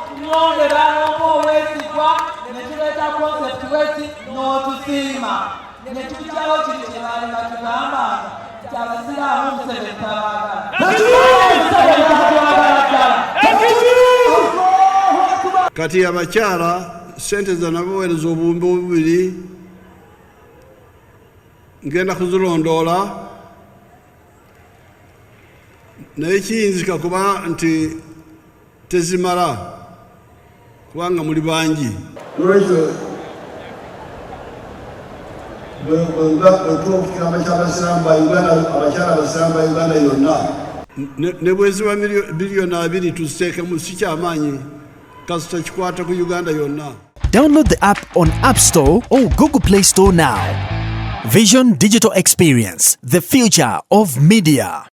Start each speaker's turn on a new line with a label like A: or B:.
A: Tulonde balongo owesigwa ne tuleeta concept wesi n'otusiima ne tujjawo kiri kye baali batugambanga nti Abasiraamu Museveni tabaagala. Museveni tatwagala ddala.
B: Kati abakyala sente zanabaweereza 2000 ngenda kuzilondoola, naye kiyinzika kuba nti tezimala kubanga muli bangi.
C: Nolwekyo bwetuba kyabasiraamu ba Uganda, abakyala abasiraamu ba Uganda yonna,
B: ne bweziba 2 biliyoni tuziteekemu, si kyamaanyi kasita kikwata ku Uganda yonna.
D: Download the app on App Store or Google Play Store now. Vision Digital Experience, the future of media.